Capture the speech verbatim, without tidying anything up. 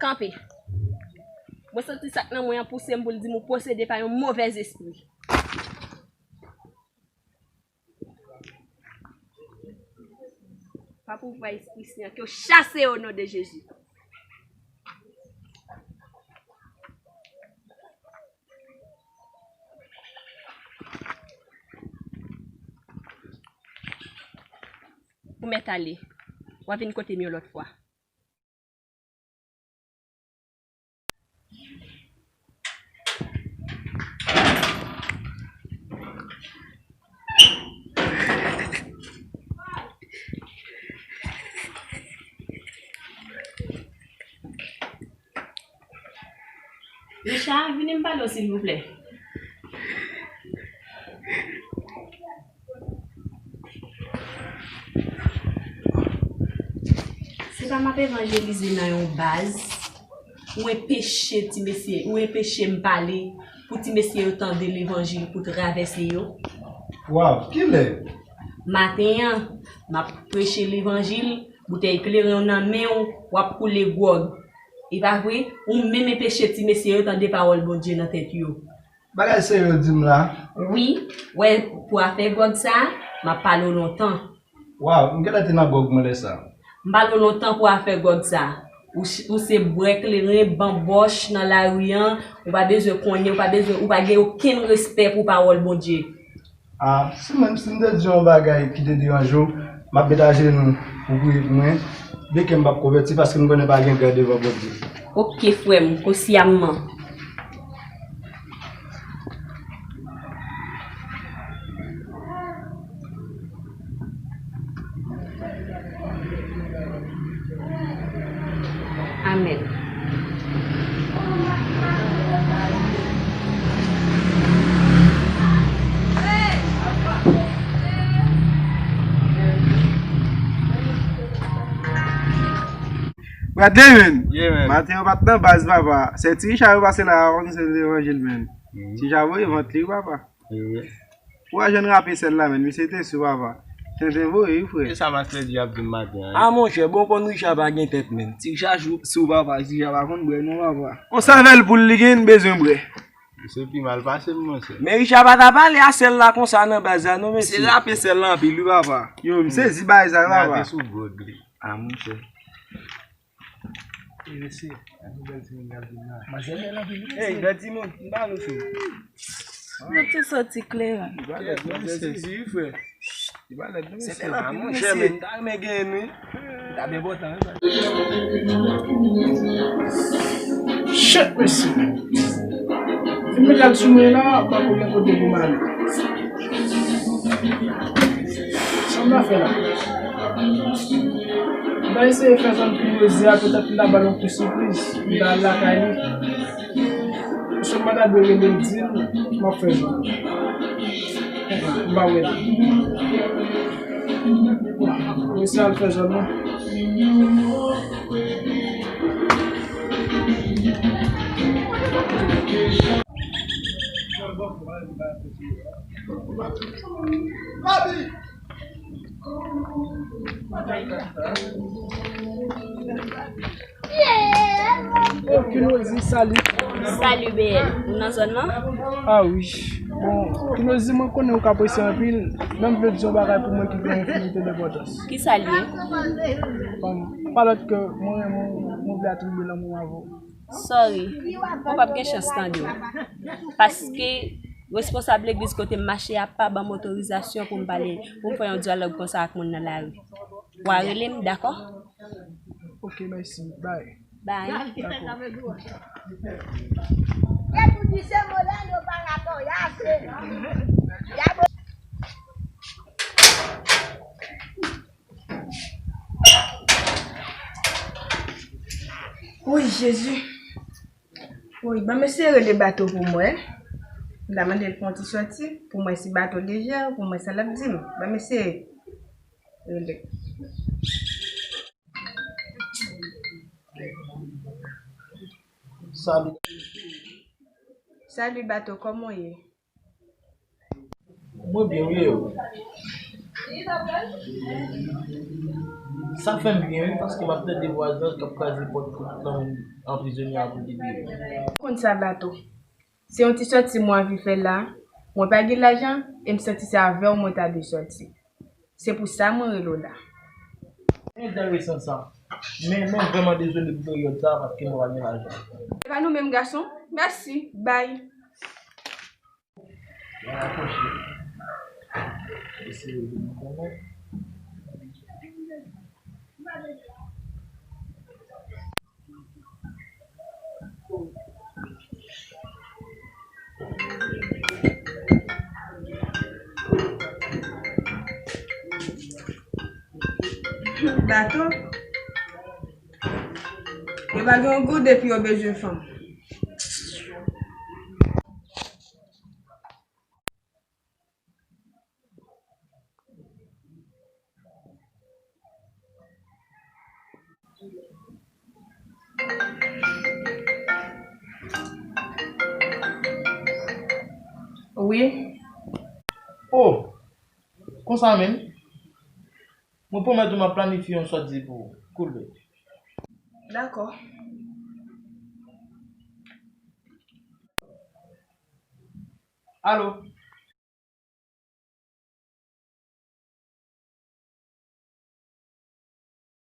Kanpe. Mwen santi sa k nan mwen an pouse m pou l di m ou posede pa yon movèz espri. Pa pouvwa espri sen an, ke w chase o non de Jezi. Ou mèt ale. W a vin kote m yon lòt fwa. Richard, vini m pale w silvouplè. Se pa m ap evanjelize nan yon baz, ou enpeche ti mesye, ou enpeche m pale pou ti mesye yo tande levanjil pou travèse yo. Waw, kilè? Maten an, m ap preche levanjil, boutèy kleren w nan men w, w ap koule gwòg. E pa vre? Ou menm enpeche ti mesye yo tande pawòl Bondye nan tèt yo. Bagay serye w di m la. Wi, wè, pou afè gwòg sa, m ap pale w lontan. Waw, m gentan te nan gwòg mwen lè sa. M pale w lontan pou afè gwòg sa. Ou, ch- ou se bwè kleren, banbòch nan lari an, ou pa bezwen konnen, ou pa bezwen, ou pa gen okenn respè pou pawòl Bondye. A, si menm si m te di yon bagay ki te deranje w, m ap met ajenou pou priye pou mwen. Byen ke m p ap konvèti paske m konnen pa gen gran devan Bondye. Oke, frè m, konsyamman. Amèn. Bradley, menn. Yeah, menn. Maten yo pa t nan baz, papa. Se ti Richard yo pase la, avan se levanjil, menn. Mhm. Ti Richard voye vant li, papa. Wi, wi. Ou a jwenn rape sèl la, menn. Misye te sou, papa. Tenten voye, wi, frè. E sa Maslèdi ap di m maten an? A, monchè, bon, konn Richard pa gen tèt, menn. Ti Richard sou, sou, papa. Ti Richard pa konn bwè, non, papa. On savèl poul li gen, bezwen bwè. Se pi mal pase m, monchè. Men Richard pa ta pale a sèl la konsa nan baz la, non, mesye. Se rape sèl la anpil, wi, papa. Yo, m sezi bagay sa, papa. Gade sou gwòg li. A, monchè. E mesye, yon bèl timoun k ap vin la. Manzè bèl anpil, wi, mesye. Ey, bèl timoun, m pa nou sou. Nou tou soti kleren. Li pa lèd, non, mesye. Sezi, wi, frè. Li pa lèd, non, mesye. Se bèl anpil, wi, mesye. A, monchè, men m ta renmen genyen, wi. T ap enpòtan, wi. Shit, mesye. Fim met al sou mwen la, pa pou gen kote pou m ale. Sa m ta fè la? M ta eseye fè zòn Pinozi a, petèt m ta ba l yon ti sipriz. M ta al lakay li. Paske m pa ta dwe rele l di l, m ap fè zòn. M pa wè l. Mesye al fè zòn nan. Oh, Kinozi, salut. Salut, B L. Ou nan zòn nan? Ah wi. Bon, Kinozi, mwen konnen ou ka prese anpil, men m vle di yon bagay pou mwen ki gen yon finite lenpòtans. Kisa l ye? Bon, pa lòt ke mwen renmen w, mwen vle atribiye lanmou mwen avè w. Sorry, mwen p ap gen chans tande w. Paske responsab legliz kote m mache a pa ban m otorizasyon pou m pale, pou m fè yon dyalòg konsa ak moun nan lari. W a rele m, dakò? Ok, mèsi. Bye. Bye. Dakò. Woy, Jezi. Woy, ban m eseye rele bato pou m wè. M ta mande l fè yon ti sòti pou m wè si bato lejè, pou m wè sa l ap di m. Ban m eseye rele. Salut. Salut, bato, kòman w ye? Mwen byen, wi, e ou? Sa fè m byen, wi, paske m ap tande vwazan k ap kraze pòt pou tout lanmou an prizonye a pou li vini. Ou konn sa, Bato. Se yon ti sòti mwen anvi fè la. Mwen pa gen lajan, e m santi se avè w mwen ta dwe sòti. Se pou sa mwen rele w la. Enteresan sa. Men mwen vrèman dezole pou peryòd sa a paske mwen pa gen lajan. Se pa nou menm, gason. Mèsi. Bay. Bato, yo pa gen yon goud epi yo bezwen fanm. Wi. Oh, konsa menm? Mwen pwomèt ou m ap planifye yon sòti pou ou. Cool, baby. Dakò. Alo?